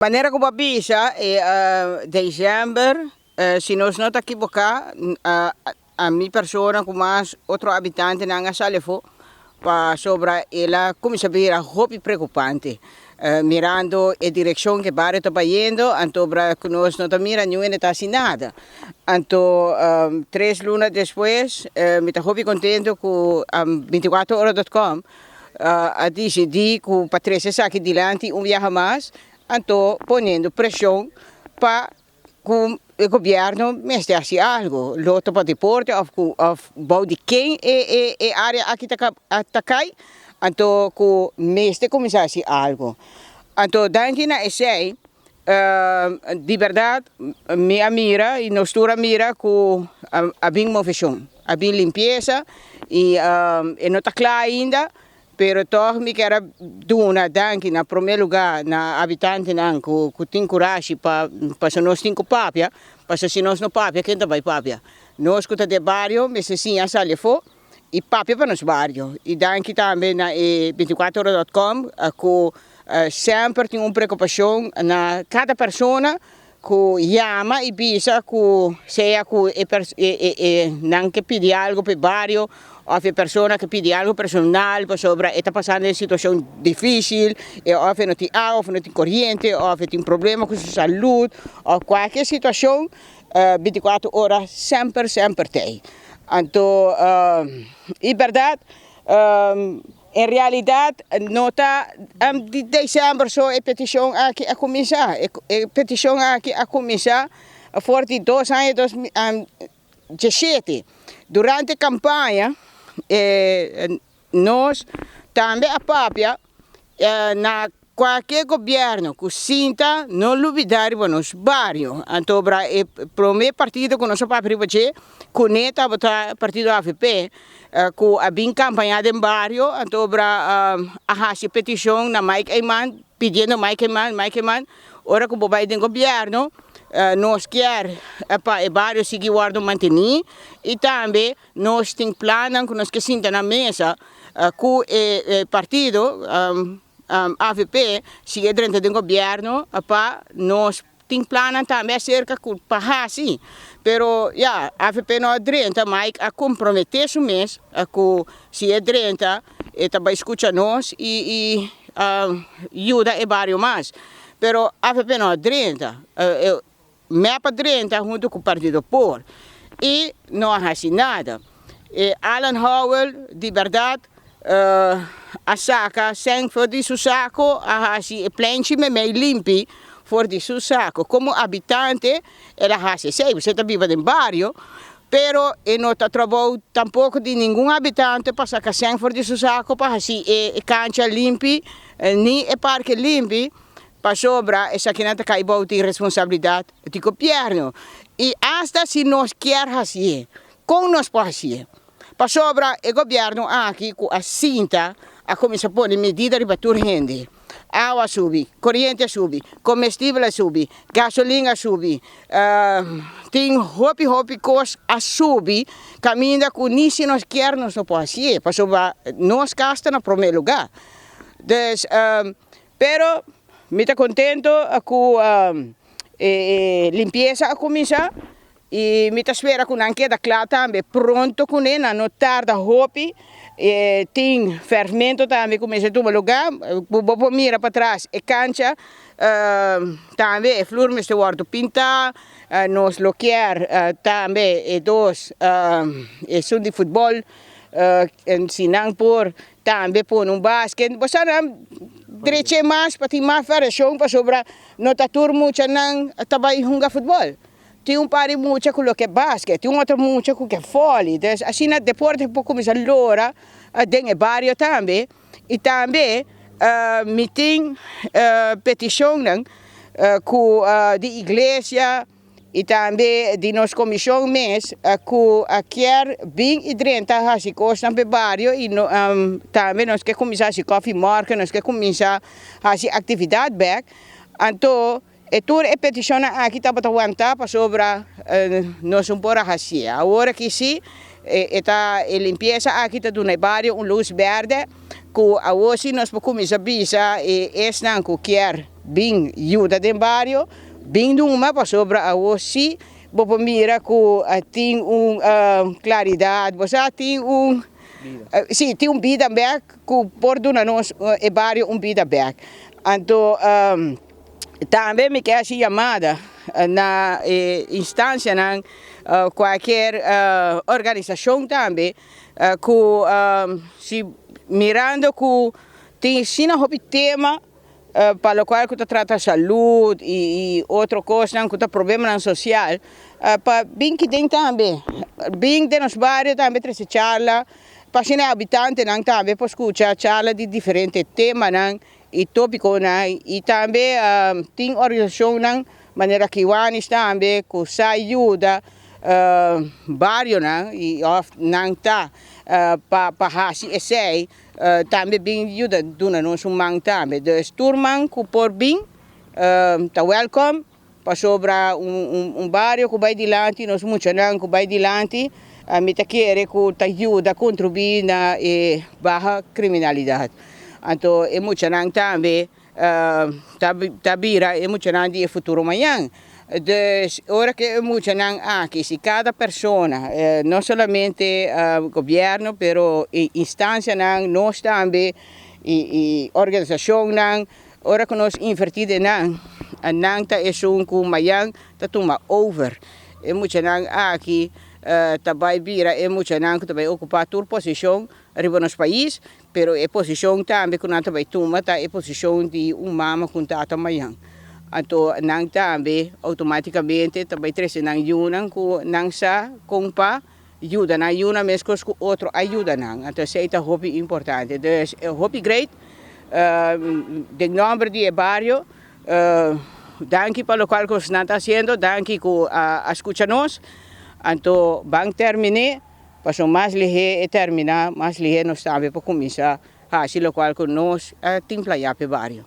Manera ku bo a bisa e december, si nos no ta kiboká, mi persona ku mas otro habitantenan a sali afó pasobra el a kuminsá bira hopi preokupante mirando e direkshon ku e bario ta bayendo, anto bra ku nos no ta mira niun hende ta hasi nada. Anto tres luna despues mi ta hopi kontento ku bintikuater ora dot com a disidí ku pa trese esaki dilanti un biaha mas, anto poniendo preshon pa ku e gobièrnu mester hasi algu, lo ta pa deporte òf ku òf bou di ken e e e área aki ta ta kai, anto ku mester kuminsá hasi algu. Anto danki na esei di bèrdat mi a mira i nos tur a mira ku a bin moveshon, a bin limpiesa i e no ta kla ainda, pero tòg mi kier a duna danki na promé lugá na habitantenan ku tin kurashi pa pasobra nos tin ku papia, pasobra si nos no papia ken ta bai papia? Nos ku ta den bario mester siña sali afó i papia pa nos bario. I danki tambe na e binticuater ora dot com ku semper tin un preokupashon na kada persona ku yama i bisa ku sea ku e e nan ke pidi algu pa e bario òf e persona ke pidi algu personal pasobra e ta pasando den situashon difisil òf e no tin awa òf e no tin koriente òf e tin problema ku su salud òf kualke situashon binticuater ora semper semper t'ei. Anto i bèrdat en realidat no ta di december so e petishon aki a kuminsá. E petishon aki a kuminsá for di dos aña dos mil dieshete. Durante kampaña nos tambe a papia na Kualke gobièrnu ku sinta no lubidá riba nos bario. Anto bra e promé partido ku nos a papia riba dje kuné tabata partido avp ku a bin kampañá den bario. Anto bra a hasi petishon na Mike Eman pidiendo Mike Eman, Mike Eman ora ku bo bai den gobièrnu nos kier pa e bario sigui wòrdu mantení i tambe nos tin plannan ku nos ke sinta na mesa ku e partido. Avp si e drenta den gobierno pa nos tin plannan tambe acerca cu pa haci pero ya avp no a drenta Mike a compromete su mes cu si e drenta e ta bay scucha nos y yuda e bario mas pero avp no a drenta mep a drenta hunto cu partido por y no a haci nada. E Alan Howell di berdad a saca seng for di su saco a haci e plenchi memey limpi for di su saco. Como habitante el a haci esey pasobra e ta biba den bario pero e no ta trabou tampoco di ningun habitante pa saca seng for di su saco pa haci e cancha limpi ni e parke limpi. Pasobra esakinan ta kai bou di responsabilidat di gobièrnu. I asta si nos kier hasié, kon nos por hasié? Pasobra e gobièrnu aki ku a sinta a kuminsá pone medida riba tur hende. Awa a subi, koriente a subi, komestibel a subi, gasolin a subi, tin hopi hopi kos a subi kaminda ku ni si nos kier nos no por hasié, pasobra nos kas ta na promé lugá. Dus. Pero mi ta contento cu e limpieza a cuminsa y mi ta spera cu nan keda cla tambe pronto cune, nan no tarda hopi. Tin fermento tambe cu mester tuma lugar, bo por mira patras e cancha tambe e flur mester wordo pinta, nos lo kier tambe e dos esun di futbol si nan por Tambe pone un basket. Bo sa nan dreche mas pa tin mas variashon pasobra no ta tur muchanan ta bai hunga futbol. Tin un par di mucha ku lo ke basket, tin un otro mucha ku ke voli. Entonces asina deporte por kuminsá lora den e bario tambe. I tambe mi tin petishonnan ku di iglesia. I tambe di nos komishon mes ku a kier bin i drenta hasi kosnan p'e bario i tambe nos ke kuminsá hasi kòfi mòrke, nos ke kuminsá hasi aktividat bèk. Anto e tur e petishonnan aki tabata wantá pasobra nos no por a hasié. Awor aki sí e ta e limpiesa aki ta duna e bario un lus bèrdè ku awor sí nos por kuminsá bisa e esnan ku kier. bin yuda den bario, bin duma pasobra awo si bo por mira ku tin un klaridat, bo sa tin un si tin un bida bek ku por duna nos e bario un bida bek. Anto tambe mi ke hasi yamada na e instansianan, kualkier organisashon tambe ku si mirando ku tin asina hopi tema pa lokual ku ta trata salud i otro kosnan ku ta problemanan sosial pa bin kiden tambe, bin den nos bario tambe trese charla pa asina e habitantenan tambe por skucha charla di diferente temanan i topikonan i tambe tin organisashonnan manera Kiwanis tambe ku sa yuda barionan i òf nan ta pa hasi esei. Tambe bin yuda duna nos un man tambe. Dus tur man ku por bin ta wèlkòm pasobra un bario ku bai dilanti, nos muchanan ku bai dilanti, mi ta kere ku ta yuda kontribuí na e baha kriminalidat. Anto e muchanan tambe ta bira e muchanan di e futuro mañan. Dus ora ku e muchanan aki, si kada persona, no solamente gobierno pero e instansianan, nos tambe i organisashonnan, ora ku nos invertí den nan, nan ta esun ku mañan ta tuma over. E muchanan aki ta bai bira e muchanan ku ta bai okupá tur posishon riba nos pais. Pero e posishon tambe ku nan ta bai tuma ta e posishon di un mama ku un tata mayan. Anto nan tambe outomátikamente ta bai trese nan yunan ku nan sa kon pa yuda nan yunan meskos ku otro a yuda nan. Anto esei ta hopi importante. Dus hopi great den nòmber di e bario danki pa lokual ku nan ta hasiendo, danki ku a skucha nos. Anto ban terminé. Pasobra mas lihé e terminá, mas lihé nos tambe por kuminsá hasi lokual ku nos a tin playa p'e bario.